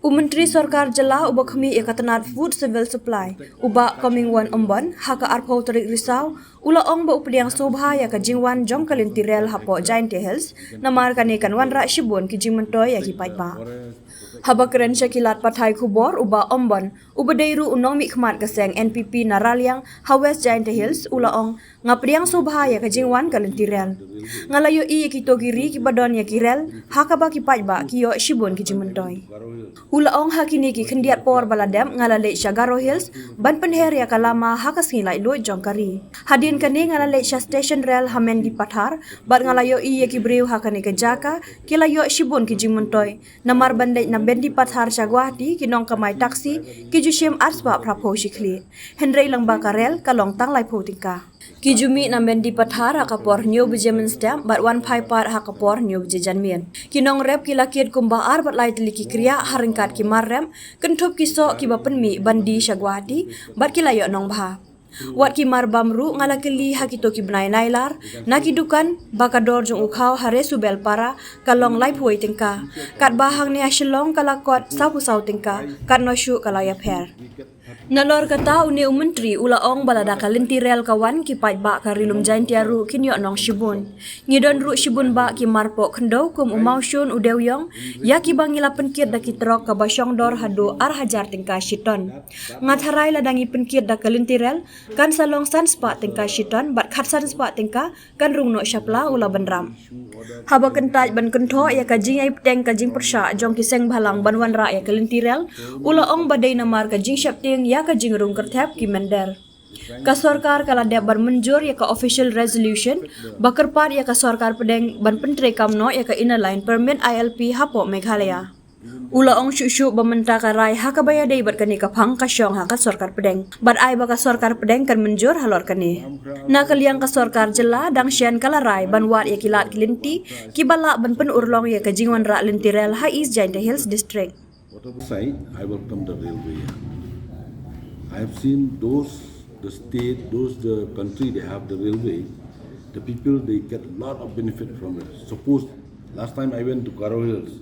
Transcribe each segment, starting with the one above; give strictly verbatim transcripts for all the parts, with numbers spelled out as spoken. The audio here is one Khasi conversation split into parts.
U Myntri Sorkar Jylla uba khmih ïa ka tnad Food Civil Supply, u Bah Comingone Ymbon, ha ka arphew tarik Risaw, u la ong ba u pdiang sngewbha ïa ka jingwan jong ka lynti rel hapoh Jaintia Hills, namar kane kan wanrah shibun ki jingmyntoi ïa ki paidbah. Haba kren sha ki lad pathai khubor, u Bah Ymbon, uba dei ruh u nongmihkhmat ka seng N P P na Raliang ha West Jaintia Hills, u la ong, nga pdiang sngewbha ïa ka jingwan ka lynti rel. Nga la ïohi ïa kito ki ri kiba don ïa ki rel, ha kaba ki paidbah ki ïoh shibun ki jingmyntoi. U la ong, ha kine ki khyndiat por ba la dep nga la leit sha Garo Hills ban pynher ïa ka lama ha ka sngi laitluid jong ka ri. Hadien kane nga la leit sha station rel ha Mendipathar, bad nga la ïohi ïa ki briew ha kane ka jaka ki la ïoh shibun ki jingmyntoi. Namar ban leit na Mendipathar sha Guwahati, ki nongkamai taxi ki ju shim arspah phraphew shi khlieh. Hynrei lyngba ka rel ka long tang laiphew tyngka. Ki ju mih na Mendipathar ha ka por hynñiew baje mynstep bad wan phai pat ha ka por hynñiew baje janmiet. Ki nongrep ki la kit kumba ar bad lai tylli ki khriah ha ryngkat ki mar rep, kynthup ki soh kiba pynmih ban die sha Guwahati, bad ki la ïoh nongbha. Wat ki mar bam ruh nga la kylli ha kito ki bnai nailar na ki dukan ba ka dor jong u khaw ha Resubelpara ka long laiphew tyngka. Katba hangne ha Shillong ka la kot sawphew saw tyngka, katno shuh ka la ïapher. Nalor kata, une u Myntri u la ong ba lada ka lynti rel ka wan, ki paidbah ka Ri Lum Jaintia ruh kin ïoh nong shibun. Ngi don ruh shibun bah ki mar poh khyndew kum u mawshun, u dewïong, ïa kiba ngi la pynkit da ki trok kaba shong dor haduh ar hajar tyngka shi ton. Nga tharai lada ngi pynkit da ka lynti rel, kan sa long san spah tyngka shi ton, bad khatsan spah tyngka kan rung noh shapla, u la bynrap. Haba kyntait ban kynthoh ïa ka jingïai bteng ka jingpyrshah jong ki seng bhalang ban wanrah ïa ka lynti rel, u la ong ba dei namar ka jingsheptieng ïa ka jingrung kyrthep ki mynder. Ka sorkar ka la dep ban mynjur ïa ka official resolution ba kyrpad ïa ka sorkar pdeng ban pyntreikam noh ïa ka Inner Line Permit, I L P, hapoh Meghalaya. U la ong shuh shuh ba mynta ka rai ha kaba ïadei bad kane ka phang ka shong ha ka sorkar pdeng, bad ai ba ka sorkar pdeng kan mynjur halor kane. Na ka liang ka sorkar jylla, dang shen ka la rai ban wad ïa ki lad ki lynti kiba lah ban pynurlong ïa ka jingwanrah lynti rel ha East Jaintia Hills District. Whatever side, I welcome the railway. I have seen those, the state, those, the country, they have the railway. The people, they get a lot of benefit from it. Suppose last time I went to Garo Hills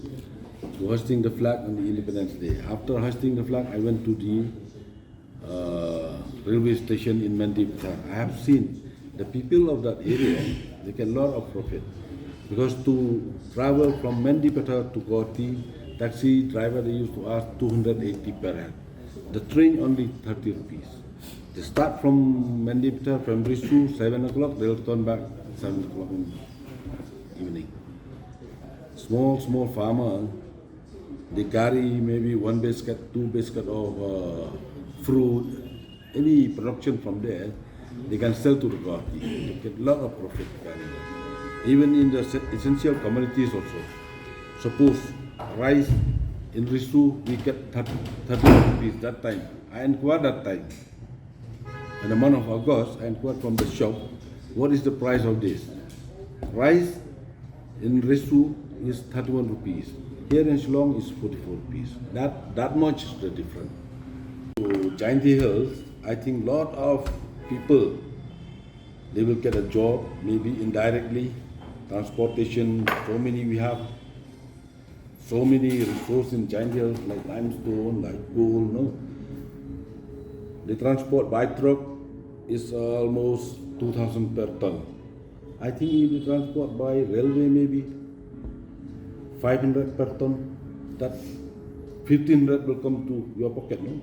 to hoisting the flag on the Independence Day. After hoisting the flag, I went to the uh, railway station in Mendipathar. I have seen the people of that area, they get a lot of profit. Because to travel from Mendipathar to Guwahati, taxi driver, they used to ask two hundred eighty per head. The train only thirty rupees. They start from Mendipathar, from Risu, seven o'clock, they'll turn back seven o'clock in the evening. Small, small farmer, they carry maybe one basket, two basket of uh, fruit, any production from there, they can sell to the Guwahati. They get a lot of profit. Even in the se- essential commodities also. Suppose rice in Risu, we get thirty, thirty rupees that time. I inquired that time. In the month of August, I inquired from the shop, what is the price of this? Rice in Risu is thirty-one rupees. Here in Shillong is forty-four rupees. That, that much is the difference. To Jaintia Hills, I think lot of people, they will get a job, maybe indirectly, transportation, so many we have, so many resources in Jaintia Hills, like limestone, like coal, no? They transport by truck is almost two thousand per ton. I think if you transport by railway, maybe five hundred per ton, that fifteen hundred will come to your pocket, no?